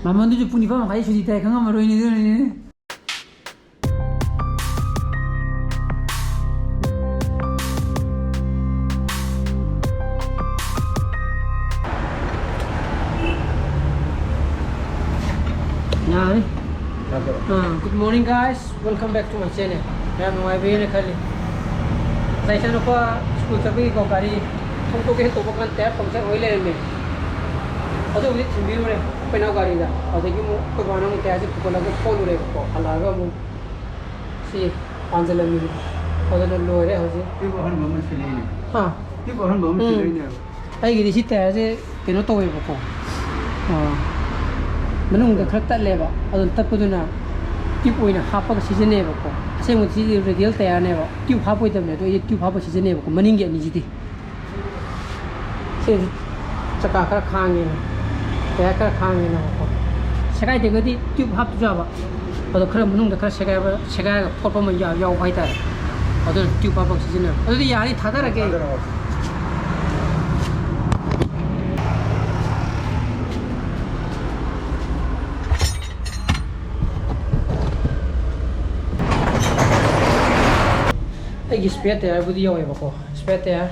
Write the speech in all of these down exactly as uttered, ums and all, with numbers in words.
ꯃꯃꯟꯗꯨꯁꯨ ꯄꯨꯡ ꯅꯤꯄꯥꯟ ꯃꯈꯥꯏ ꯁꯨꯇꯤ ꯊꯥꯏ, ꯈꯪꯉꯝꯃꯔꯣꯏꯅꯦ, ꯑꯗꯨꯅꯅꯦ꯫ ꯌꯥꯔꯦ꯫ ꯑꯥ, good morning, guys. Welcome back to my channel. ꯌꯥꯝ ꯅꯨꯡꯉꯥꯏꯕꯤꯔꯦꯅ ꯈꯜꯂꯤ꯫ ꯉꯁꯥꯏ ꯏꯆꯥꯅꯨꯄꯥ ꯁ꯭ꯀꯨꯜ ꯆꯠꯄꯒꯤꯀꯣ, ꯒꯥꯔꯤ ꯊꯣꯡꯗꯣꯛꯀꯦ ꯇꯧꯕ ꯀꯥꯟꯗ ꯇꯥꯌꯔ ꯄꯪꯆꯔ ꯑꯣꯏ ꯂꯩꯔꯝꯃꯦ꯫ ꯑꯗꯨꯕꯨꯗꯤ ꯊꯤꯟꯕꯤꯔꯨꯔꯦ ꯑꯩꯈꯣꯏ ꯏꯅꯥꯎ ꯒꯥꯔꯤꯗ꯫ ꯑꯗꯒꯤ ꯑꯃꯨꯛ ꯑꯩꯈꯣꯏ ꯕꯥꯅ ꯑꯃꯨꯛ ꯇꯥꯌꯔꯁꯦ ꯄꯨꯈꯠꯂꯒ ꯐꯣꯠꯂꯨꯔꯦꯕꯀꯣ꯫ ꯍꯜꯂꯛꯑꯒ ꯑꯃꯨꯛ ꯁꯤ ꯄꯥꯟꯁꯤꯜꯂꯝꯃꯤꯅꯦ꯫ ꯑꯗꯨꯅ ꯂꯣꯏꯔꯦ ꯍꯧꯖꯤꯛ꯫ ꯇ꯭ꯌꯨꯕ ꯑꯍꯟꯕ ꯑꯃ ꯁꯤꯜꯂꯛꯏꯅꯦ꯫ ꯍꯥ? ꯇ꯭ꯌꯨꯕ ꯑꯍꯟꯕ ꯑꯃ ꯎꯝ꯫ ꯁꯤꯜꯂꯛꯏꯅꯦꯕ꯫ ꯑꯩꯒꯤꯗꯤ ꯁꯤ ꯇꯥꯌꯔꯁꯦ ꯀꯩꯅꯣ ꯇꯧꯋꯦꯕꯀꯣ, ꯑꯥ, ꯃꯅꯨꯡꯗ ꯈꯔ ꯇꯠꯂꯦꯕ, ꯑꯗꯨꯅ ꯇꯠꯄꯗꯨꯅ ꯇ꯭ꯌꯨꯕ ꯑꯣꯏꯅ ꯍꯥꯞꯄꯒ ꯁꯤꯖꯤꯟꯅꯩꯌꯦꯕꯀꯣ꯫ ꯑꯁꯦꯡꯕꯗꯤ ꯁꯤꯗꯤ ꯔꯦꯗꯤꯌꯦꯜ ꯇꯥꯌꯔꯅꯦꯕ, ꯇ꯭ꯌꯨꯕ ꯍꯥꯞꯄꯣꯏꯗꯕꯅꯦ, ꯑꯗꯣ ꯑꯩꯗꯤ ꯇ꯭ꯌꯨꯕ ꯍꯥꯞꯄ ꯁꯤꯖꯤꯟꯅꯩꯌꯦꯕꯀꯣ, ꯃꯅꯤꯡꯒꯤ ꯑꯅꯤꯁꯤꯗꯤ꯫ ꯁꯤꯁꯨ ꯆꯀꯥ ꯈꯔ ꯈꯥꯡꯉꯦꯅ, ꯇꯥꯌꯔ ꯈꯔ ꯈꯥꯡꯉꯦꯅꯕꯀꯣ꯫ ꯁꯦꯒꯥꯏꯗ꯭ꯔꯒꯗꯤ ꯇ꯭ꯌꯨꯕ ꯍꯥꯞꯇꯁꯨ ꯌꯥꯕ, ꯑꯗꯣ ꯈꯔ ꯃꯅꯨꯡꯗ ꯈꯔ ꯁꯦꯒꯥꯏꯕ, ꯁꯦꯒꯥꯏꯔꯒ ꯐꯣꯠꯄ ꯑꯃ ꯌꯥꯎ-, ꯌꯥꯎꯕ ꯍꯥꯏꯇꯥꯔꯦ꯫ ꯑꯗꯨꯅ ꯇ꯭ꯌꯨꯕ ꯍꯥꯞꯄꯒ ꯁꯤꯖꯤꯟꯅꯕ꯫ ꯑꯗꯨꯗꯤ ꯌꯥꯔꯅꯤ, ꯊꯥꯗꯔꯒꯦ꯫ ꯊꯥꯗꯔꯣ꯫ ꯑꯩꯒꯤ ꯁ꯭ꯄꯦꯌꯔ ꯇꯥꯌꯔꯕꯨꯗꯤ ꯌꯥꯎꯋꯦꯕꯀꯣ, ꯁ꯭ꯄꯦꯌꯔ ꯇꯥꯌꯔ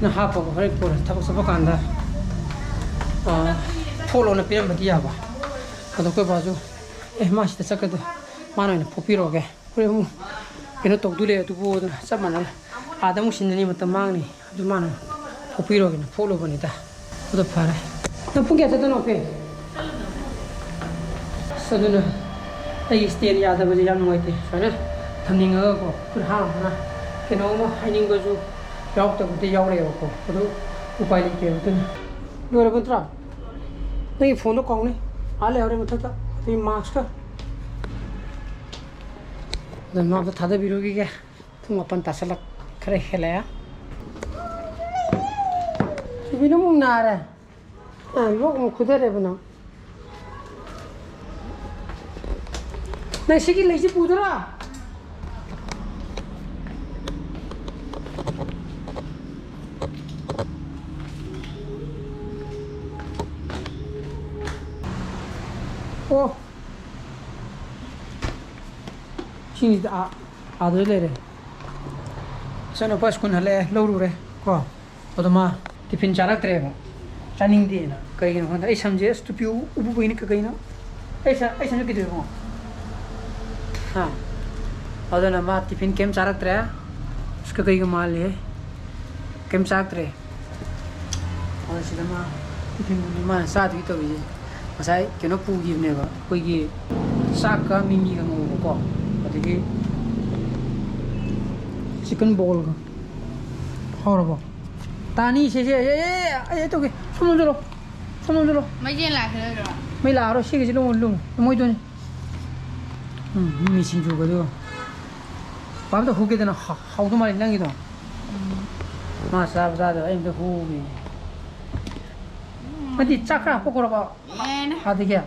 ꯅ ꯍꯥꯞꯄꯒ ꯍꯣꯔꯦꯟ ꯀꯣꯟꯅ ꯊꯕꯛ ꯆꯠꯄ ꯀꯥꯟꯗ, ꯑꯥ, ꯐꯣꯠꯂꯣꯅ ꯄꯤꯔꯝꯕꯗꯤ ꯌꯥꯕ꯫ ꯑꯗꯣ ꯑꯩꯈꯣꯏ ꯕꯥꯁꯨ, "ꯑꯦ, ꯃꯥ ꯁꯤꯗ ꯆꯠꯀꯗꯣꯏ, ꯃꯥꯅ ꯑꯣꯏꯅ ꯐꯣꯠꯄꯤꯔꯛꯑꯒꯦ, ꯍꯣꯔꯦꯟ ꯑꯃꯨꯛ ꯀꯩꯅꯣ ꯇꯧꯗꯣꯏ ꯂꯩ ꯑꯗꯨꯕꯨ" ꯑꯗꯨꯅ ꯆꯞ ꯃꯥꯟꯅꯅ ꯑꯥꯗ ꯑꯃꯨꯛ ꯁꯤꯟꯅꯅꯤ, ꯃꯇꯝ ꯃꯥꯡꯅꯤ꯫ ꯑꯗꯨ ꯃꯥꯅ ꯐꯣꯠꯄꯤꯔꯣꯒꯦꯅ ꯐꯣꯠꯂꯨꯕꯅꯤꯗ꯫ ꯑꯗꯨ ꯐꯔꯦ꯫ ꯅꯪ ꯄꯨꯡ ꯀꯌꯥ ꯆꯠꯇꯣꯏꯅꯣ, ꯑꯣꯀꯦ? ꯑꯁ, ꯑꯗꯨꯅ ꯑꯩꯒꯤ ꯁ꯭ꯇꯦꯟ ꯌꯥꯗꯕꯁꯦ ꯌꯥꯝ ꯅꯨꯡꯉꯥꯏꯇꯦ꯫ ꯁꯨꯃꯥꯏꯅ ꯊꯝꯅꯤꯡꯉꯒꯀꯣ, ꯈꯨꯠ ꯍꯥꯝꯃꯒ ꯀꯩꯅꯣꯝꯃ ꯍꯥꯏꯅꯤꯡꯕꯁꯨ ꯌꯥꯎꯔꯛꯇꯕꯗꯤ ꯌꯥꯎꯔꯛꯑꯦꯕꯀꯣ꯫ ꯑꯗꯨ ꯎꯄꯥꯏ ꯂꯩꯇꯦꯕ꯫ ꯑꯗꯨꯅ ꯂꯣꯏꯔꯕ ꯅꯠꯇ꯭ꯔꯣ? ꯅꯪꯒꯤ ꯐꯣꯟꯗꯣ ꯀꯥꯎꯅꯤ꯫ ꯑꯥ ꯂꯩꯍꯧꯔꯦ ꯃꯊꯛꯇ꯫ ꯑꯗꯨꯒꯤ ꯃꯥꯛꯁꯀ꯫ ꯑꯗꯨ ꯃꯥ ꯑꯝꯇ ꯊꯥꯗꯕꯤꯔꯨꯈꯤꯒꯦ꯫ ꯄꯨꯡ ꯃꯥꯄꯟ ꯇꯥꯁꯜꯂꯛ ꯈꯔ ꯍꯦꯜꯂꯛꯑꯦ꯫ ꯁꯤꯕꯤꯅ ꯑꯃꯨꯛ ꯅꯥꯔꯦ꯫ ꯑꯥ, ꯂꯣꯛ ꯑꯃꯨꯛ ꯈꯨꯗꯔꯦꯕ ꯅꯪ꯫ ꯅꯪ ꯁꯤꯒꯤ ꯂꯩꯁꯤ ꯄꯨꯗꯣꯏꯔꯥ? ꯑꯣ, ꯁꯤꯡꯁꯤꯗ ꯑꯥ, ꯑꯥꯗ ꯂꯩꯔꯦ꯫ ꯏꯆꯥꯅꯨꯄꯥ ꯁ꯭ꯀꯨꯜ ꯍꯜꯂꯛꯑꯦ, ꯂꯧꯔꯨꯔꯦ ꯀꯣ꯫ ꯑꯗꯣ ꯃꯥ ꯇꯤꯐꯤꯟ ꯆꯥꯔꯛꯇ꯭ꯔꯦꯕ, ꯆꯥꯅꯤꯡꯗꯦꯅ꯫ ꯀꯩꯒꯤꯅꯣ ꯈꯪꯗꯦ꯫ ꯑꯩ ꯁꯝꯁꯦ ꯑꯁ ꯇꯨꯄꯤ ꯎ-, ꯎꯕꯨ ꯎꯏꯅ ꯀꯩꯅꯣ? ꯑꯩ ꯁ-, ꯑꯩ ꯁꯝꯁꯦ ꯀꯩꯗꯧꯋꯦ ꯏꯕꯨꯡꯉꯣ? ꯍꯥ? ꯑꯗꯨꯅ ꯃꯥ ꯇꯤꯐꯤꯟ ꯀꯩꯝ ꯆꯥꯔꯛꯇ꯭ꯔꯦ꯫ ꯑꯁ ꯀꯩꯒ ꯃꯥꯜꯂꯦ꯫ ꯀꯩꯝ ꯆꯥꯔꯛꯇ꯭ꯔꯦ꯫ ꯑꯗꯣ ꯁꯤꯗ ꯃꯥ ꯇꯤꯐꯤꯟ ꯃꯥꯅ ꯆꯥꯗꯣꯏ ꯇꯧꯔꯤꯁꯦ꯫ ꯉꯁꯥꯏ ꯀꯩꯅꯣ ꯄꯨꯈꯤꯕꯅꯦꯕ, ꯑꯩꯈꯣꯏꯒꯤ ꯆꯥꯛꯀ ꯃꯤꯃꯤꯒ ꯉꯧꯕꯀꯣ, ꯑꯗꯒꯤ ꯆꯤꯛꯀꯟ ꯕꯣꯜꯒ꯫ ꯍꯧꯔꯕꯣ? ꯇꯥꯅꯤ ꯁꯦ, ꯁꯦ, ꯑꯦ, ꯑꯦ, ꯑꯦ, ꯑꯩ ꯇꯧꯒꯦ꯫ ꯁꯣꯝꯗ ꯆꯠꯂꯣ꯫ ꯁꯣꯝꯗ ꯆꯠꯂꯣ꯫ ꯃꯩ ꯆꯦꯟ ꯂꯥꯛꯈꯤꯔꯣꯏꯗ꯭ꯔꯣ? ꯃꯩ ꯂꯥꯛꯑꯔꯣꯏ, ꯁꯤꯒꯤꯁꯤ ꯂꯨꯝꯃꯣ, ꯂꯨꯝꯃꯣ꯫ ꯃꯣꯏꯗꯨꯅꯤ꯫ ꯎꯝ, ꯃꯤ ꯁꯤꯡꯖꯨꯒꯗꯣ꯫ ꯄꯥ ꯑꯝꯇ ꯍꯨꯒꯦꯗꯅ ꯍꯥ-, ꯍꯥꯎꯗꯧ ꯃꯥꯜꯂꯤ ꯅꯪꯒꯤꯗꯣ꯫ ꯎꯝ꯫ ꯃꯥ ꯆꯥꯕ ꯆꯥꯗꯕ ꯑꯩ ꯑꯝꯇ ꯍꯨꯒꯦ꯫ ꯎꯝ꯫ ꯅꯠꯇꯦ, ꯆꯥꯛ ꯈꯔ ꯍꯥꯞꯄꯛꯈ꯭ꯔꯣꯕ꯫ ꯑꯦꯅ꯫ ꯑꯥꯗꯒꯤ꯫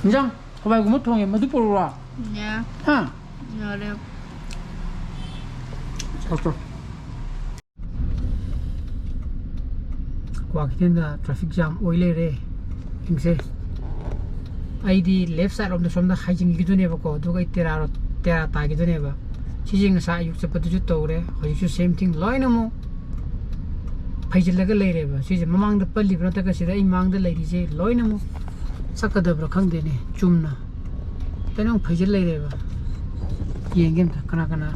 ꯏꯟꯖꯥꯡ ꯍꯋꯥꯏꯒꯨꯝꯕ ꯊꯣꯡꯉꯦ, ꯃꯗꯨ ꯄꯨꯔꯛꯎꯔꯣ? ꯌꯥ-, ꯍꯥ? ꯌꯥꯔꯦ꯫ ꯆꯠꯇꯣ꯫ ꯀ꯭ꯋꯥꯀꯩꯊꯦꯜꯗ traffic jam ꯑꯣꯏ ꯂꯩꯔꯦ꯫ ꯌꯦꯡꯁꯦ꯫ ꯑꯩꯗꯤ left side ꯔꯣꯝꯗ ꯁꯣꯝꯗ ꯍꯥꯏꯖꯤꯟꯈꯤꯗꯣꯏꯅꯦꯕꯀꯣ, ꯑꯗꯨꯒ ꯑꯩ ꯇꯦꯔꯥ ꯔꯣ-, ꯇꯦꯔꯥ ꯇꯥꯈꯤꯗꯣꯏꯅꯦꯕ꯫ ꯁꯤꯁꯦ ꯉꯁꯥꯏ ꯑꯌꯨꯛ ꯆꯠꯄꯗꯨꯁꯨ ꯇꯧꯔꯦ, ꯍꯧꯖꯤꯛꯁꯨ same thing, ꯂꯣꯏꯅꯃꯛ ꯐꯩꯖꯤꯜꯂꯒ ꯂꯩꯔꯦꯕ꯫ ꯁꯤꯁꯦ ꯃꯃꯥꯡꯗ ꯄꯜꯂꯤꯕ ꯅꯠꯇ꯭ꯔꯒ ꯁꯤꯗ ꯑꯩ ꯃꯥꯡꯗ ꯂꯩꯔꯤꯁꯦ ꯂꯣꯏꯅꯃꯛ ꯆꯠꯀꯗꯕ꯭ꯔꯥ ꯈꯪꯗꯦꯅꯦ, ꯆꯨꯝꯅ꯫ ꯀꯩꯅꯣꯝ ꯐꯩꯖꯤꯜ ꯂꯩꯔꯦꯕ꯫ ꯌꯦꯡꯒꯦ ꯑꯝꯇ, ꯀꯅꯥ ꯀꯅꯥ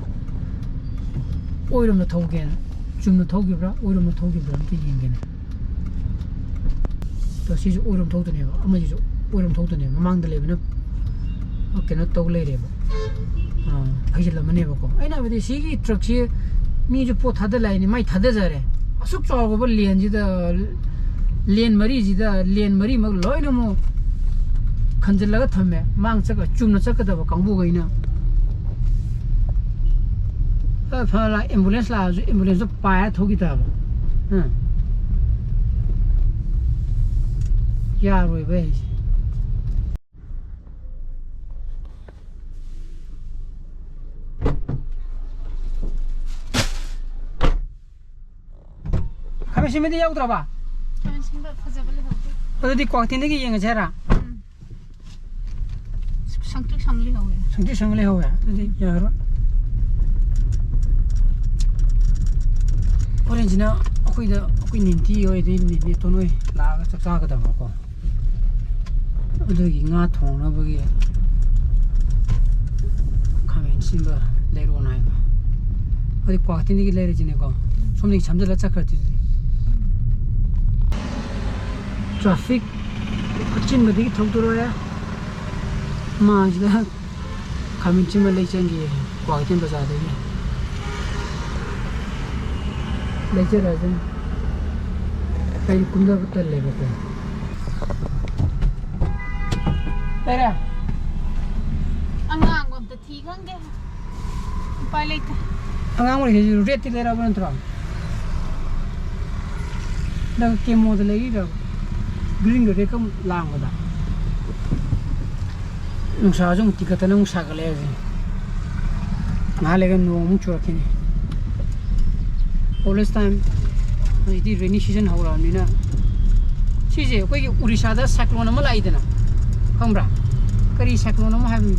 ꯑꯣꯏꯔꯣꯝꯗ ꯊꯧꯒꯦꯅ, ꯆꯨꯝꯅ ꯊꯧꯈꯤꯕ꯭ꯔꯥ, ꯑꯣꯏꯔꯣꯝꯗ ꯊꯧꯈꯤꯕ꯭ꯔꯥ ꯑꯝꯇ ꯌꯦꯡꯒꯦꯅꯦ꯫ ꯑꯗꯣ ꯁꯤꯁꯨ ꯑꯣꯏꯔꯣꯝ ꯊꯧꯗꯣꯏꯅꯦꯕ, ꯑꯃꯁꯤꯁꯨ ꯑꯣꯏꯔꯣꯝ ꯊꯧꯗꯣꯏꯅꯦꯕ, ꯃꯃꯥꯡꯗ ꯂꯩꯕꯅ ꯀꯩꯅꯣ ꯇꯧ ꯂꯩꯔꯦꯕ꯫ ꯑꯥ, ꯐꯩꯖꯤꯜꯂꯝꯃꯅꯦꯕꯀꯣ꯫ ꯑꯩꯅ ꯍꯥꯏꯕꯗꯤ ꯁꯤꯒꯤ truck ꯁꯤ ꯃꯤꯁꯨ ꯄꯣꯠ ꯊꯥꯗ ꯂꯥꯛꯏꯅꯤ, ꯃꯥꯏ ꯊꯥꯗꯖꯔꯦ꯫ ꯑꯁꯨꯛ ꯆꯥꯎꯈ꯭ꯔꯕ lane ꯁꯤꯗ, lane ꯃꯔꯤꯁꯤꯗ, lane ꯃꯔꯤꯃꯛ ꯂꯣꯏꯅꯃꯛ ꯈꯟꯖꯤꯜꯂꯒ ꯊꯝꯃꯦ꯫ ꯃꯥꯡ ꯆꯠꯀ-, ꯆꯨꯝꯅ ꯆꯠꯀꯗꯕ ꯀꯥꯡꯕꯨꯈꯩꯅ꯫ ꯑ, ꯐ-, ꯂꯥ-, ambulance ꯂꯥꯛꯑꯁꯨ ambulance ꯇꯣ ꯄꯥꯏꯔ ꯊꯧꯈꯤ ꯇꯥꯕ꯫ ꯑ꯫ ꯌꯥꯔꯣꯏꯕ ꯑꯩꯁꯦ꯫ ꯈꯔ ꯁꯤꯃꯗꯤ ꯌꯥꯎꯗ꯭ꯔꯕ? ꯐꯖꯕ ꯂꯩꯍꯧꯗꯦ꯫ ꯑꯗꯨꯗꯤ ꯀ꯭ꯋꯥꯀꯩꯊꯦꯜꯗꯒꯤ ꯌꯦꯡꯉꯁꯦ ꯍꯥꯏꯔ? ꯎꯝ꯫ ꯁꯪꯇ꯭ꯔꯤꯛ ꯁꯪ ꯂꯩꯍꯧꯋꯦ꯫ ꯁꯪꯇ꯭ꯔꯤꯛ ꯁꯪ ꯂꯩꯍꯧꯋꯦ꯫ ꯑꯗꯨꯗꯤ ꯌꯥꯔꯣꯏ꯫ ꯍꯣꯔꯦꯟꯁꯤꯅ ꯑꯩꯈꯣꯏꯗ, ꯑꯩꯈꯣꯏ ꯅꯤꯟꯇꯤ ꯍꯣꯏꯗꯤ ꯅꯦ-, ꯅꯦꯇꯣꯟ ꯍꯣꯏ ꯂꯥꯛꯑꯒ ꯆꯥꯛ ꯆꯥꯒꯗꯕꯀꯣ꯫ ꯑꯗꯨꯒꯤ ꯉꯥ ꯊꯣꯡꯅꯕꯒꯤ ꯈꯥꯃꯦꯟ ꯑꯁꯤꯟꯕ ꯂꯩꯔꯛꯑꯣꯅ ꯍꯥꯏꯕ꯫ ꯑꯗꯨꯗꯤ ꯀ꯭ꯋꯥꯀꯩꯊꯦꯜꯗꯒꯤ ꯂꯩꯔꯁꯤꯅꯦꯀꯣ꯫ ꯁꯣꯝꯗꯒꯤ ꯁꯝꯖꯜꯂ ꯆꯠꯈ꯭ꯔꯗꯤ꯫ Traffic ꯑꯆꯤꯟꯕꯗꯒꯤ ꯊꯧꯗꯣꯔꯛꯑꯦ꯫ ꯃꯥꯡꯁꯤꯗ ꯈꯥꯃꯦꯟ ꯑꯁꯤꯟꯕ ꯂꯩ ꯆꯪꯈꯤꯌꯦ ꯀ꯭ꯋꯥꯀꯩꯊꯦꯜ ꯕꯖꯥꯔꯗꯒꯤ꯫ ꯂꯩꯖꯔꯛꯑꯁꯅꯤ꯫ ꯑꯩ ꯀꯨꯝꯊꯕ ꯇꯜꯂꯦꯕꯀꯣ꯫ ꯂꯩꯔꯦ꯫ ꯑꯉꯥꯡꯕ ꯑꯝꯇ ꯊꯤ ꯈꯪꯗꯦ꯫ ꯎꯄꯥꯏ ꯂꯩꯇꯦ꯫ ꯑꯉꯥꯡꯕ ꯂꯩꯁꯤꯁꯨ ꯔꯦꯠꯇꯤ ꯂꯩꯔꯛꯑꯕ ꯅꯠꯇ꯭ꯔꯣ? ꯅꯪ ꯀꯦꯃꯣꯗ ꯂꯩꯔꯤꯔꯕ? ꯒ꯭ꯔꯤꯟꯒ ꯔꯦꯠꯀ ꯑꯃꯨꯛ ꯂꯥꯡꯕꯗ꯫ ꯅꯨꯡꯁꯥꯁꯨ ꯑꯃꯨꯛ ꯇꯤꯡꯈꯠꯇꯅ ꯑꯃꯨꯛ ꯁꯥꯒꯠꯂꯛꯑꯦ ꯍꯧꯖꯤꯛ꯫ ꯉꯥꯏꯍꯥꯛ ꯂꯩꯔꯒ ꯅꯣꯡ ꯑꯃꯨꯛ ꯆꯨꯔꯛꯈꯤꯅꯤ꯫ All this time ꯍꯧꯖꯤꯛꯇꯤ rainy season ꯍꯧꯔꯛꯑꯕꯅꯤꯅ꯫ ꯁꯤꯁꯦ ꯑꯩꯈꯣꯏꯒꯤ ꯎꯔꯤꯁꯥꯗ cyclone ꯑꯃ ꯂꯥꯛꯏꯗꯅ, ꯈꯪꯕ꯭ꯔꯥ? ꯀꯔꯤ cyclone ꯑꯃ ꯍꯥꯏꯕꯅꯤ,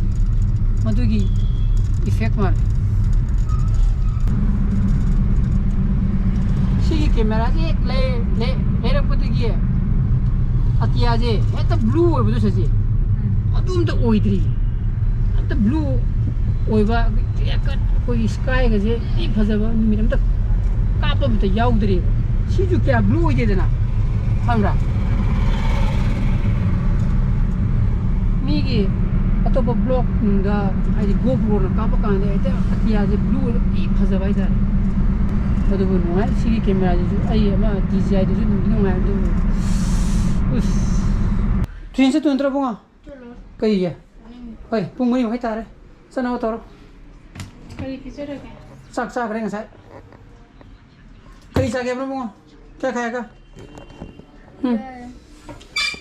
ꯃꯗꯨꯒꯤ effect ꯃꯥꯜꯂꯦ꯫ ꯁꯤꯒꯤ camera ꯁꯦ ꯍꯦꯛ ꯂꯩ-, ꯂꯩ-, ꯂꯩꯔꯛꯄꯗꯒꯤ ꯑꯇꯤꯌꯥꯁꯦ ꯍꯦꯛꯇ blue ꯑꯣꯏꯕꯗꯣ ꯁꯤꯁꯦ꯫ ꯎꯝ꯫ ꯑꯗꯨ ꯑꯝꯇ ꯑꯣꯏꯗ꯭ꯔꯤ꯫ ꯑꯝꯇ blue ꯑꯣꯏꯕ, clear cut, ꯑꯩꯈꯣꯏꯒꯤ sky ꯒꯁꯦ ꯊꯤ ꯐꯖꯕ ꯅꯨꯃꯤꯠ ꯑꯝꯇ ꯀꯥꯞꯄ ꯑꯝꯇ ꯌꯥꯎꯗ꯭ꯔꯤꯕ꯫ ꯁꯤꯁꯨ ꯀꯌꯥ blue ꯑꯣꯏꯗꯦꯗꯅ, ꯈꯪꯕ꯭ꯔꯥ? ꯃꯤꯒꯤ ꯑꯇꯣꯞꯄ vlog ꯅꯨꯡꯗ, ꯍꯥꯏꯗꯤ GoPro ꯅ ꯀꯥꯞꯄ ꯀꯥꯟꯗ ꯍꯦꯛꯇ ꯑꯇꯤꯌꯥꯁꯦ blue ꯑꯣꯏꯕ ꯊꯤ ꯐꯖꯕ ꯍꯥꯏꯇꯥꯔꯦ꯫ ꯑꯗꯨꯕꯨ ꯅꯨꯡꯉꯥꯏ꯫ ꯁꯤꯒꯤ camera ꯁꯤꯁꯨ ꯑꯩ ꯑꯃ DJI ꯗꯨꯁꯨ ꯅꯨꯡꯗꯤ ꯅꯨꯡꯉꯥꯏ, ꯑꯗꯨꯕꯨ ꯎꯁ꯫ Train ꯆꯠꯇꯣꯏ ꯅꯠꯇ꯭ꯔꯣ ꯏꯕꯨꯡꯉꯣ? ꯆꯠꯂꯣꯏ꯫ ꯀꯩꯒꯤ? ꯆꯠꯅꯤꯡꯗꯦ꯫ ꯍꯣꯏ, ꯄꯨꯡ ꯃꯔꯤ ꯃꯈꯥꯏ ꯇꯥꯔꯦ꯫ ꯆꯠꯅꯕ ꯇꯧꯔꯣ꯫ ꯀꯔꯤ ꯄꯤꯖꯔꯒꯦ? ꯆꯥꯛ ꯆꯥꯈ꯭ꯔꯦ ꯉꯁꯥꯏ꯫ ꯀꯔꯤ ꯆꯥꯒꯦ ꯍꯥꯏꯕꯅꯣ ꯏꯕꯨꯡꯉꯣ? ꯀꯌꯥ ꯈꯥꯏꯒ? ꯎꯝ꯫ ꯌꯥꯏ꯫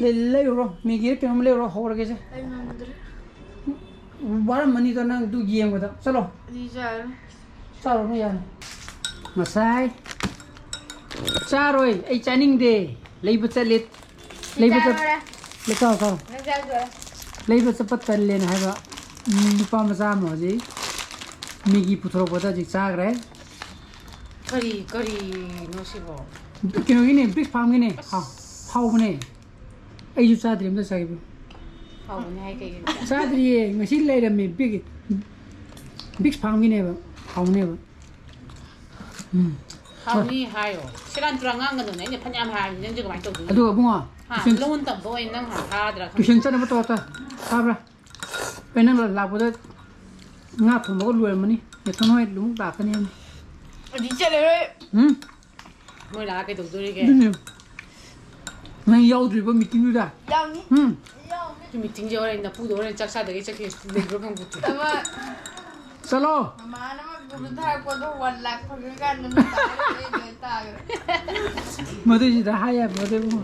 ꯂꯩ-, ꯂꯩꯔꯨꯔꯣ꯫ Maggi ꯔ ꯀꯩꯅꯣꯝ ꯂꯩꯔꯨꯔꯣ, ꯍꯧꯔꯒꯦꯁꯦ꯫ ꯑꯩ ꯉꯝꯗ꯭ꯔꯦ꯫ ꯋꯥꯔꯝꯃꯅꯤꯗ ꯅꯪ ꯑꯗꯨ ꯌꯦꯡꯕꯗ꯫ ꯆꯠꯂꯣ꯫ ꯑꯩ ꯆꯥꯔꯣꯏ꯫ ꯆꯥꯔꯨꯅꯨ, ꯌꯥꯔꯦ꯫ ꯉꯁꯥꯏ ꯆꯥꯔꯣꯏ, ꯑꯩ ꯆꯥꯅꯤꯡꯗꯦ꯫ ꯂꯩꯕ ꯆꯠꯂꯦ꯫ ꯂꯩꯕ ꯆꯠ-, ꯆꯥꯔꯣꯏ꯫ ꯂꯩ-, ꯆꯥꯔꯣ, ꯆꯥꯔꯣ꯫ ꯅꯪ ꯆꯥꯔꯣꯏ꯫ ꯂꯩꯕ ꯆꯠꯄ ꯇꯜꯂꯦꯅ ꯍꯥꯏꯕ, ꯎꯝ, ꯅꯨꯄꯥ ꯃꯆꯥ ꯑꯃ ꯍꯧꯖꯤꯛ ꯃꯦꯒꯤ ꯄꯨꯊꯣꯔꯛꯄꯗ ꯍꯧꯖꯤꯛ ꯆꯥꯈ꯭ꯔꯦ꯫ ꯀꯔꯤ, ꯀꯔꯤꯅꯣ ꯁꯤꯕꯣ? ꯀꯩꯅꯣꯒꯤꯅꯦ, ꯕ꯭ꯔꯤꯛ ꯐꯥꯝꯒꯤꯅꯦ꯫ ꯑꯁ꯫ ꯍꯥꯎ-, ꯍꯥꯎꯕꯅꯦ꯫ ꯑꯩꯁꯨ ꯆꯥꯗ꯭ꯔꯤ, ꯑꯝꯇ ꯆꯥꯒꯦ꯫ ꯍꯥꯎꯕꯅꯦ ꯍꯥꯏ ꯀꯩꯒꯤꯅꯣ? ꯆꯥꯗ꯭ꯔꯤꯌꯦ, ꯉꯁꯤ ꯂꯩꯔꯝꯃꯦ꯫ ꯕꯤꯛ, ꯕꯤꯛ ꯐꯥꯝꯒꯤꯅꯦꯕ, ꯍꯥꯎꯅꯦꯕ꯫ ꯎꯝ꯫ ꯍꯥꯎꯅꯤ ꯍꯥꯏꯌꯣ꯫ ꯁꯦꯔꯥꯟ ꯇꯨꯔꯥꯟ ꯉꯥꯡꯒꯅꯨꯅꯦ꯫ ꯑꯩꯅ ꯐꯅꯌꯥꯝ ꯍꯥꯏꯔꯕꯅꯤ, ꯅꯪꯁꯦ ꯀꯃꯥꯏꯅ ꯇꯧꯗꯣꯏꯅꯣ? ꯑꯗꯨꯒ ꯑꯕꯨꯡꯉꯣ, ꯍꯥ? ꯇꯨꯏꯁꯟ, ꯂꯣꯟ ꯇꯝꯕ ꯑꯣꯏꯅ ꯅꯪ ꯍꯥꯟꯅ ꯊꯥꯗ꯭ꯔꯥ ꯈꯪꯗꯦ꯫ ꯇꯨꯏꯁꯟ ꯆꯠꯅꯕ ꯇꯧꯔꯣ, ꯇꯥ-, ꯇꯥꯕ꯭ꯔꯥ? ꯑꯩ ꯅꯪ ꯂꯥꯛꯄꯗ ꯉꯥ ꯊꯣꯡꯕꯒ ꯂꯣꯏꯔꯝꯃꯅꯤ꯫ ꯅꯦꯊꯣꯟ ꯍꯣꯏ ꯑꯃꯨꯛ ꯂꯥꯛꯀꯅꯤ ꯍꯥꯏꯕꯅꯤ꯫ ꯑꯗꯨꯗꯤ ꯆꯠꯂꯔꯣꯏ꯫ ꯎꯝ? ꯃꯣꯏ ꯂꯥꯛꯑ ꯀꯩꯗꯧꯗꯣꯔꯤꯒꯦ? ꯑꯗꯨꯅꯦ꯫ ꯅꯪ ꯌꯥꯎꯗ꯭ꯔꯤꯕ ꯃꯤꯇꯤꯡꯗꯨꯗ? ꯌꯥꯎꯅꯤ꯫ ꯎꯝ꯫ ꯌꯥꯎꯅꯤ꯫ ꯁꯤ ꯃꯤꯇꯤꯡꯁꯦ ꯍꯣꯔꯦꯟ ꯅꯄꯨꯗꯣ ꯍꯣꯔꯦꯟ ꯆꯥꯛ ꯆꯥꯗꯒꯩ ꯆꯠꯈꯤ ꯂꯩꯕ꯭ꯔꯥ ꯈꯪꯄꯣꯠꯇꯦ꯫ ꯑꯃ ꯆꯠꯂꯣ꯫ ꯃꯃꯥꯅ ꯑꯃ ꯒ꯭ꯔꯨꯞꯇ ꯊꯥꯔꯛꯄꯗꯣ ꯋꯥꯟ ꯂꯥꯛ ꯐꯪꯉꯀꯥꯟꯗ ꯅꯪ ꯇꯥꯔꯒ ꯂꯩ, ꯂꯩ ꯇꯥꯈ꯭ꯔꯦ꯫ ꯃꯗꯨꯏꯁꯤꯗ ꯍꯥꯏ ꯌꯥꯕ ꯅꯠꯇꯦ ꯏꯕꯨꯡꯉꯣ꯫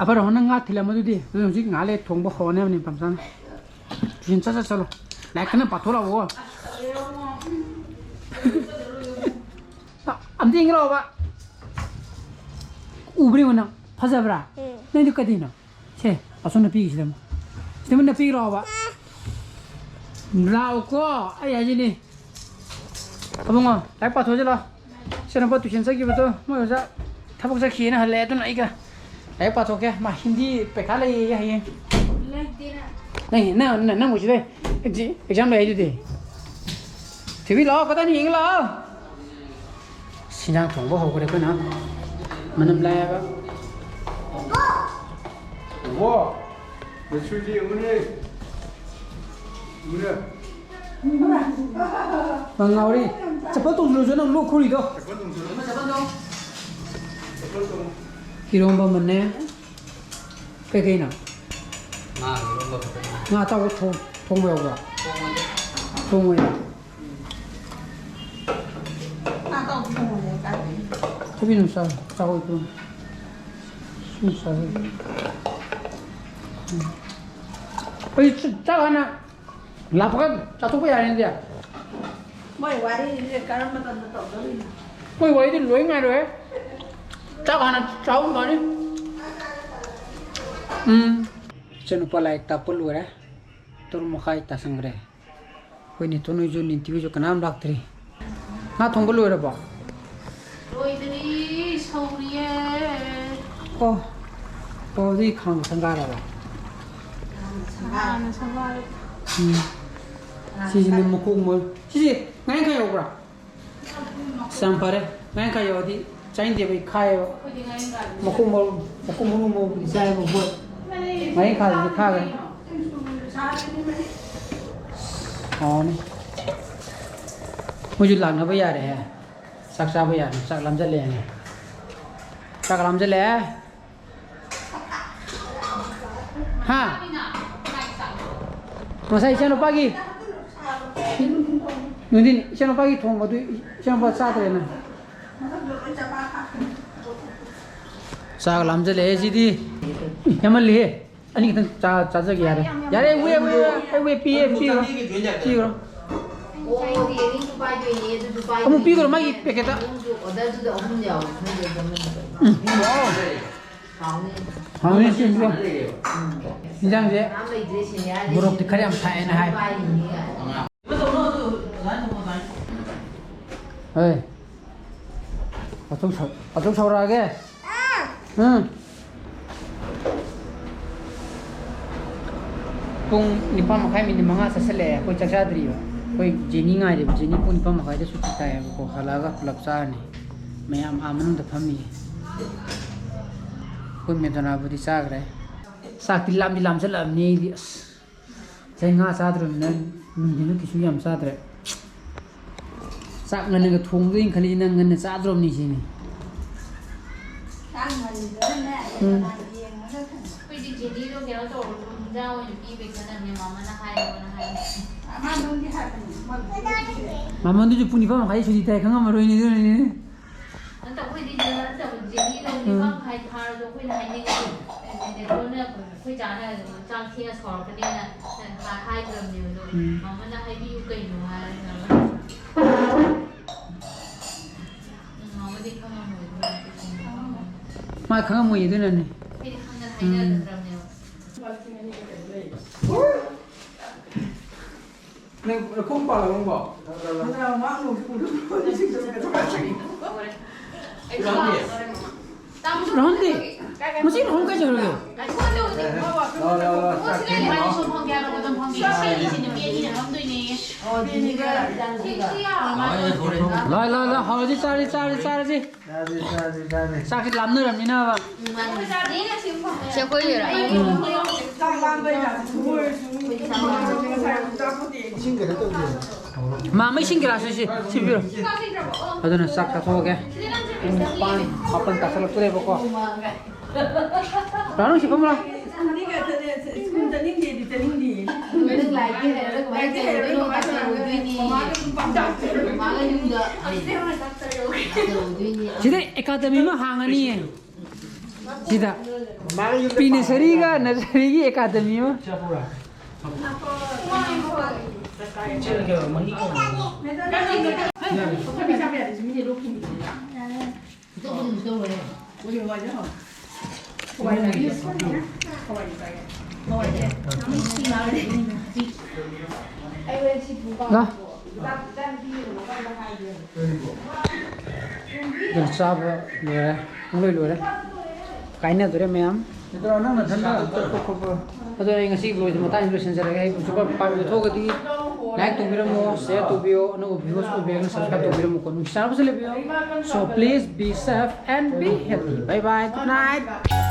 ꯑꯐꯔ ꯍꯣ ꯅꯪ ꯉꯥ ꯊꯤꯜꯂꯝꯃꯣ ꯑꯗꯨꯗꯤ꯫ ꯑꯗꯨ ꯍꯧꯖꯤꯛ ꯉꯥꯏꯍꯥꯛ ꯂꯩ ꯊꯣꯡꯕ ꯍꯧꯔꯅꯤ ꯍꯥꯏꯕꯅꯤ ꯄꯝꯆꯥꯅ꯫ ꯇꯨꯏꯁꯟ ꯆꯠ ꯆꯠ ꯆꯠꯂꯣ꯫ ꯂꯥꯏꯔꯤꯛ ꯀꯟꯅ ꯄꯥꯊꯣꯛꯂꯛꯑꯣ꯫ ꯑ-, ꯑꯝꯇ ꯌꯦꯡꯒꯦ ꯂꯥꯛꯑꯣꯕ꯫ ꯎꯕ꯭ꯔꯥ ꯌꯦꯡꯉꯣ ꯅꯪ꯫ ꯐꯖꯕ꯭ꯔꯥ? ꯎꯝ꯫ ꯅꯪꯗꯤ ꯀꯩꯗꯩꯅꯣ? ꯁꯦ, ꯑꯁꯣꯝ ꯅꯨꯄꯤꯒꯤꯁꯤꯗ ꯑꯃꯨꯛ꯫ ꯁꯤꯗ ꯑꯃꯨꯛ ꯅꯨꯄꯤ ꯂꯥꯛꯑꯣꯕ꯫ ꯂꯥꯛꯑꯣꯀꯣ, ꯑꯩ ꯍꯥꯏꯁꯤꯅꯤ꯫ ꯑꯕꯨꯡꯉꯣ, ꯂꯥꯏꯔꯤꯛ ꯄꯥꯊꯣꯛꯑꯁꯤ ꯂꯥꯛꯑꯣ꯫ ꯏꯆꯟꯅꯨꯄꯥ ꯇꯨꯏꯁꯟ ꯆꯠꯈꯤꯕꯗꯣ, ꯃꯣꯏ ꯑꯣꯖꯥ ꯊꯕꯛ ꯆꯠꯈꯤꯑꯅ ꯍꯜꯂꯛꯑꯦ, ꯑꯗꯨꯅ ꯑꯩꯒ ꯂꯥꯏꯔꯤꯛ ꯄꯥꯊꯣꯛꯀꯦ꯫ ꯃꯥ ꯍꯤꯟꯗꯤ ꯄꯩꯈꯥ ꯂꯩꯌꯦ ꯍꯌꯦꯡ꯫ ꯂꯩꯇꯦꯅ꯫ ꯅꯪ, ꯅꯪ, ꯅꯪ, ꯅꯪꯕꯨꯁꯨ ꯂꯩ꯫ ꯑꯦꯛꯖꯤ-, ꯑꯦꯛꯖꯥꯝ ꯂꯩ ꯍꯥꯏꯗꯨꯗꯤ꯫ ꯊꯣꯏꯕꯤ, ꯂꯥꯛꯑꯣ, ꯀꯗꯥꯏꯅꯣ ꯌꯦꯡꯒꯦ ꯂꯥꯛꯑꯣ꯫ ꯁꯤꯟꯖꯥꯡ ꯊꯣꯡꯕ ꯍꯧꯈ꯭ꯔꯦ ꯑꯩꯈꯣꯏꯅ꯫ ꯃꯅꯝ ꯂꯥꯛꯑꯦꯕ꯫ ꯏꯕꯣ, ꯂꯩꯁꯨꯗꯤ ꯌꯦꯡꯉꯨꯅꯦ꯫ ꯌꯦꯡꯉꯨꯅꯦ꯫ ꯃꯉꯥꯎꯔꯤ꯫ ꯆꯄꯜ ꯇꯣꯡꯁꯤꯜꯂꯨꯁꯨ ꯅꯪ ꯂꯣꯛ ꯈꯨꯔꯤꯗꯣ꯫ ꯆꯄꯜ ꯇꯣꯡꯁꯤꯜꯂꯨ꯫ ꯆꯄꯜ ꯇꯣꯡ-, ꯏꯔꯣꯝꯕ ꯑꯃꯅꯦ꯫ ꯀꯩꯀꯩꯅꯣ? ꯉꯥ ꯏꯔꯣꯝꯕ ꯈꯛꯇꯅꯤ꯫ ꯉꯥ ꯑꯇꯥꯎꯕ ꯊꯣꯡ-, ꯊꯣꯡꯕ ꯌꯥꯎꯕ꯭ꯔꯣ? ꯊꯣꯡꯉꯣꯏꯗ꯫ ꯊꯣꯡꯉꯣꯏ꯫ ꯉꯥ ꯑꯇꯥꯎꯕ ꯊꯣꯡꯉꯣꯏꯌꯦ ꯀꯥꯏꯗꯒꯤ? ꯊꯕꯤ ꯑꯗꯨꯝ ꯆꯥꯎ-, ꯆꯥꯎ ꯏꯕꯨꯡꯉꯣ꯫ ꯁꯨꯝ ꯆꯥꯎ꯫ ꯎꯝ꯫ ꯑꯩ ꯆ-, ꯆꯥꯛ ꯍꯥꯟꯅ ꯂꯥꯛꯄꯒ ꯆꯥꯊꯣꯛꯄ ꯌꯥꯔꯦꯅꯦ ꯑꯗꯨꯗꯤ꯫ ꯃꯣꯏ ꯋꯥꯔꯤꯁꯦ ꯀꯔꯝꯕ ꯃꯇꯝꯗ ꯇꯧꯗꯣꯔꯤꯅꯣ? ꯑꯩꯈꯣꯏ ꯋꯥꯔꯤꯗꯤ ꯂꯣꯏ ꯉꯥꯏꯔꯣꯏ꯫ ꯆꯥꯛ ꯍꯥꯟꯅ ꯆꯥꯍꯧ ꯐꯅꯤ꯫ ꯎꯝ꯫ ꯏꯆꯟꯅꯨꯄꯥ ꯂꯥꯏꯔꯤꯛ ꯇꯥꯛꯄ ꯂꯣꯏꯔꯦ꯫ ꯇꯔꯨꯛ ꯃꯈꯥꯏ ꯇꯥꯁꯟꯈ꯭ꯔꯦ꯫ ꯑꯩꯈꯣꯏ ꯅꯦꯇꯣꯟ ꯍꯣꯏꯁꯨ, ꯅꯤꯟꯇꯤ ꯍꯣꯏꯁꯨ ꯀꯅꯥꯝ ꯂꯥꯛꯇ꯭ꯔꯤ꯫ ꯉꯥ ꯊꯣꯡꯕ ꯂꯣꯏꯔꯕꯣ? ꯂꯣꯏꯗ꯭ꯔꯤ, ꯁꯧꯔꯤꯌꯦ꯫ ꯑꯣ꯫ ꯑꯣ, ꯑꯗꯨꯒꯤ ꯈꯥꯡ ꯁꯪꯒꯥꯔꯕ? ꯁꯪꯒꯥꯅ ꯁꯪꯒꯥꯔꯦ꯫ ꯎꯝ꯫ ꯁꯤꯁꯤꯅ ꯃꯀꯣꯛ ꯃꯔꯨ꯫ ꯁꯤꯁꯦ ꯉꯥꯔꯤꯡꯈꯥ ꯌꯥꯎꯕ꯭ꯔꯥ? ꯑꯁ, ꯌꯥꯝ ꯐꯔꯦ꯫ ꯉꯥꯔꯤꯡꯈꯥ ꯌꯥꯎꯔꯗꯤ ꯆꯥꯅꯤꯡꯗꯦꯕ, ꯑꯩ ꯈꯥꯏꯌꯦꯕ꯫ ꯃꯈꯣꯡ ꯃꯔꯨ, ꯃꯈꯣꯡ ꯃꯔꯨ ꯃꯔꯨꯗꯤ ꯆꯥꯏꯌꯦꯕ, ꯍꯣꯏ꯫ ꯉꯥꯔꯤꯡꯈꯥꯗꯨꯗꯤ ꯈꯥꯒꯅꯤ꯫ ꯍꯥꯎꯔꯅꯤ꯫ ꯃꯣꯏꯁꯨ ꯂꯥꯛꯅꯕ ꯌꯥꯔꯦꯍꯦ꯫ ꯆꯥꯛ ꯆꯥꯕ ꯌꯥꯔꯦ꯫ ꯆꯥꯛ ꯂꯥꯝꯖꯜꯂꯛꯑꯦꯅꯦ꯫ ꯆꯥꯛ ꯂꯥꯝꯖꯜꯂꯛꯑꯦ꯫ ꯍꯥ? ꯉꯁꯥꯏ ꯏꯆꯥꯅꯨꯄꯥꯒꯤ, ꯅꯨꯡꯊꯤꯟ ꯏꯆꯥꯅꯨꯄꯥꯒꯤ ꯊꯣꯡꯕꯗꯨ ꯏꯆꯥꯅꯨꯄꯥ ꯆꯥꯗ꯭ꯔꯦꯅ꯫ ꯆꯥꯛ ꯂꯥꯝꯖꯜꯂꯛꯑꯦ ꯁꯤꯗꯤ꯫ ꯌꯥꯝꯃꯜꯂꯤꯍꯦ꯫ ꯑꯅꯤ ꯈꯛꯇꯪ ꯆꯥ-, ꯆꯥꯖꯒꯦ ꯌꯥꯔꯦ꯫ ꯌꯥꯔꯦ, ꯋꯦ, ꯋꯦ, ꯋꯦ, ꯑꯩ ꯋꯦ ꯄꯤꯌꯦ, ꯄꯤꯈ꯭ꯔꯣ꯫ ꯄꯤꯈ꯭ꯔꯣ꯫ ꯑꯃꯨꯛ ꯄꯤꯈ꯭ꯔꯣ, ꯃꯥꯒꯤ ꯄꯦꯀꯦꯠꯇ꯫ ꯎꯝ꯫ ꯍꯥꯎꯅꯤ, ꯁꯤ ꯄꯤꯌꯣ꯫ ꯏꯟꯖꯥꯡꯁꯦ ꯃꯣꯔꯣꯛꯇꯤ ꯈꯔ ꯌꯥꯝ ꯊꯥꯛꯑꯦꯅ ꯍꯥꯏ꯫ ꯍꯣꯏ꯫ ꯑꯆꯧ ꯁꯧ-, ꯑꯆꯧ ꯁꯧꯔꯛꯑꯒꯦ꯫ ꯎꯝ꯫ ꯄꯨꯡ ꯅꯤꯄꯥꯟ ꯃꯈꯥꯏ, ꯃꯤꯅꯤꯠ ꯃꯉꯥ ꯆꯠꯁꯤꯜꯂꯛꯑꯦ꯫ ꯑꯩꯈꯣꯏ ꯆꯥꯛ ꯆꯥꯗ꯭ꯔꯤꯕ꯫ ꯑꯩꯈꯣꯏ ꯖꯦꯅꯤ ꯉꯥꯏꯔꯤꯕ꯫ ꯖꯦꯅꯤ ꯄꯨꯡ ꯅꯤꯄꯥꯟ ꯃꯈꯥꯏꯗ ꯁꯨꯇꯤ ꯇꯥꯏꯌꯦꯕꯀꯣ꯫ ꯍꯜꯂꯛꯑꯒ ꯄꯨꯂꯞ ꯆꯥꯔꯅꯤ꯫ ꯃꯌꯥꯝ ꯑꯥ ꯃꯅꯨꯡꯗ ꯐꯝꯃꯤꯌꯦ꯫ ꯑꯩꯈꯣꯏ ꯃꯦꯗꯣꯅꯥꯕꯨꯗꯤ ꯆꯥꯈ꯭ꯔꯦ꯫ ꯆꯥꯛꯇꯤ ꯂꯥꯝꯗꯤ ꯂꯥꯝꯁꯤꯜꯂꯛꯑꯕꯅꯤ ꯑꯩꯗꯤ꯫ ꯑꯁ꯫ ꯉꯁꯥꯏ ꯉꯥ ꯆꯥꯗ꯭ꯔꯕꯅꯤꯅ ꯅꯨꯡꯊꯤꯜꯗ ꯀꯩꯁꯨ ꯌꯥꯝ ꯆꯥꯗ꯭ꯔꯦ꯫ ꯆꯥꯛ ꯉꯟꯅꯒ ꯊꯣꯡꯗꯣꯏꯅ ꯈꯜꯂꯤ, ꯅꯪ ꯉꯟꯅ ꯆꯥꯗ꯭ꯔꯣꯕꯅꯤ ꯁꯤꯅꯤ꯫ ꯆꯥꯛ ꯉꯟꯕꯗꯨꯅꯅꯦ, ꯎꯝ꯫ ꯌꯦꯡꯉꯒ ꯊꯝꯃꯣ꯫ ꯑꯩꯈꯣꯏꯗꯤ ꯖꯦꯅꯤꯗꯣ ꯀꯩꯅꯣ ꯇꯧꯔꯁꯨ ꯍꯤꯟꯖꯥꯡ ꯑꯣꯏꯅ ꯄꯤꯕꯩ ꯈꯟꯅꯕꯅꯦ, ꯃꯥꯃꯅ ꯍꯥꯏꯌꯣꯅ ꯍꯥꯏ꯫ ꯃꯥꯃꯟꯗꯨꯗꯤ ꯍꯥꯏꯕꯅꯤ, ꯃꯥꯃꯟꯗꯨꯗꯤ ꯄꯤꯔꯦ꯫ ꯃꯥꯃꯟꯗꯨꯁꯨ ꯄꯨꯡ ꯅꯤꯄꯥꯟ ꯃꯈꯥꯏ ꯁꯨꯇꯤ ꯊꯥꯏ ꯈꯪꯉꯝꯃꯔꯣꯏꯅꯦ, ꯑꯗꯨꯅꯅꯤꯅꯦ꯫ ꯅꯠꯇꯦ, ꯑꯩꯈꯣꯏꯗꯤ ꯅꯠꯇꯕ ꯖꯦꯅꯤꯗꯣ ꯎꯝ꯫ ꯅꯤꯄꯥꯟ ꯃꯈꯥꯏ ꯊꯥꯔꯁꯨ ꯑꯩꯈꯣꯏꯅ ꯍꯥꯏꯅꯤꯡꯉꯤ, ꯅꯦꯇꯣꯟꯅ ꯑꯩꯈꯣꯏ ꯆꯥꯅ ꯆꯥꯛ ꯊꯦꯡꯅ ꯁꯥꯎꯔꯛꯀꯅꯤꯅ ꯍꯥꯏꯗ꯭ꯔꯕꯅꯦꯕ ꯑꯗꯣ, ꯎꯝ꯫ ꯃꯥꯃꯅ ꯍꯥꯏꯕꯤꯌꯨ ꯀꯩꯅꯣ ꯍꯥꯏꯔꯒ꯫ ꯃꯥ ꯈꯪꯉꯝꯃꯣꯏ ꯑꯗꯨꯅꯅꯦ꯫ ꯎꯝ꯫ ꯅꯪ ꯈꯣꯡ ꯄꯥꯜꯂꯕ ꯅꯪꯕꯣ? ꯔꯣꯍꯟꯗꯤ? ꯉꯁꯤ ꯔꯣꯍꯟ ꯀꯥꯏ ꯆꯠꯈ꯭ꯔꯒꯦ? ꯂꯥꯎ, ꯂꯥꯎ, ꯂꯥꯎ, ꯆꯥꯛ ꯊꯦꯡꯉꯦ, ꯂꯥꯎ꯫ ꯂꯥꯎ, ꯂꯥꯎ, ꯂꯥꯎ, ꯍꯧꯖꯤꯛ ꯆꯥꯔꯤ, ꯆꯥꯔꯤ, ꯆꯥꯔꯁꯤ꯫ ꯆꯥꯁꯤ, ꯆꯥꯁꯤ, ꯆꯥꯁꯤ꯫ ꯆꯥꯛꯁꯤ ꯂꯥꯝꯅꯔꯕꯅꯤꯅꯕ꯫ ꯆꯦ ꯑꯩꯈꯣꯏꯒꯤꯔꯣ? ꯎꯝ꯫ ꯏꯁꯤꯡ ꯀꯩꯅꯣ ꯇꯧꯗꯦ꯫ ꯃꯥ, ꯃꯩ ꯏꯁꯤꯡ ꯒꯤꯂꯥꯁꯁꯦ ꯁꯤ, ꯁꯤ ꯄꯤꯔꯣ꯫ ꯑꯗꯨꯅ ꯆꯥꯛ ꯆꯥꯊꯣꯛꯑꯒꯦ꯫ ꯄꯨꯡ ꯅꯤꯄꯥꯟ, ꯃꯥꯄꯟ ꯇꯥꯁꯜꯂꯛꯇꯣꯔꯦꯕꯀꯣ꯫ ꯔꯥꯅꯨ, ꯁꯤ ꯐꯝꯃꯨ ꯂꯥꯎ꯫ ꯁ꯭ꯀꯨꯜ ꯆꯠꯅꯤꯡꯗꯦꯗꯤ ꯆꯠꯅꯤꯡꯗꯦ꯫ ꯅꯪ ꯂꯥꯏꯔꯤꯛꯇꯤ ꯍꯩꯔꯔꯣꯏ, ꯀꯃꯥꯏꯅ ꯇꯧꯗꯣꯏꯅꯣ? ꯗꯥꯛꯇꯔ ꯑꯣꯏꯗꯣꯏꯅꯤ꯫ ꯃꯃꯥꯒ ꯌꯨꯝꯗ ꯗꯥꯛꯇꯔ ꯑꯣꯏꯗꯣꯏꯅꯤ꯫ ꯁꯤꯗ ꯑꯦꯀꯥꯗꯃꯤ ꯑꯃ ꯍꯥꯡꯉꯅꯤꯌꯦ꯫ ꯁꯤꯗ ꯃꯃꯥꯒ ꯌꯨꯝꯗ ꯄ꯭ꯔꯤ ꯅꯁꯔꯤꯒ ꯅꯁꯔꯤꯒꯤ ꯑꯦꯀꯥꯗꯃꯤ ꯑꯃ꯫ ꯂꯥ꯫ ꯑꯗꯨꯅ ꯆꯥꯕ ꯂꯣꯏꯔꯦ꯫ ꯄꯨꯡꯂꯣꯏ ꯂꯣꯏꯔꯦ꯫ ꯀꯥꯏꯅꯗꯣꯔꯦ ꯃꯌꯥꯝ꯫ ꯅꯠꯇ꯭ꯔꯣ, ꯅꯪ ꯅꯊꯟꯗ ꯆꯠꯄ ꯈꯣꯠꯄ? ꯑꯗꯣ ꯑꯩ ꯉꯁꯤꯒꯤ vlog ꯁꯦ ꯃꯇꯥꯡꯁꯤꯗ ꯂꯣꯏꯁꯤꯟꯖꯔꯒꯦ꯫ ꯑꯩ ꯁꯨꯄꯔ ꯄꯥꯝꯕꯤꯕ ꯊꯣꯛꯑꯒꯗꯤ like ꯇꯧꯕꯤꯔꯝꯃꯣ, share ꯇꯧꯕꯤꯌꯣ, ꯑꯅꯧꯕ viewers ꯑꯣꯏꯕꯤꯔꯒꯅ subscribe ꯇꯧꯕꯤꯔꯝꯃꯨꯀꯣ꯫ ꯅꯨꯡꯁꯤ ꯆꯥꯟꯅꯕꯁꯨ ꯂꯩꯕꯤꯌꯣ꯫ So please be safe and be healthy. Bye bye. Good night.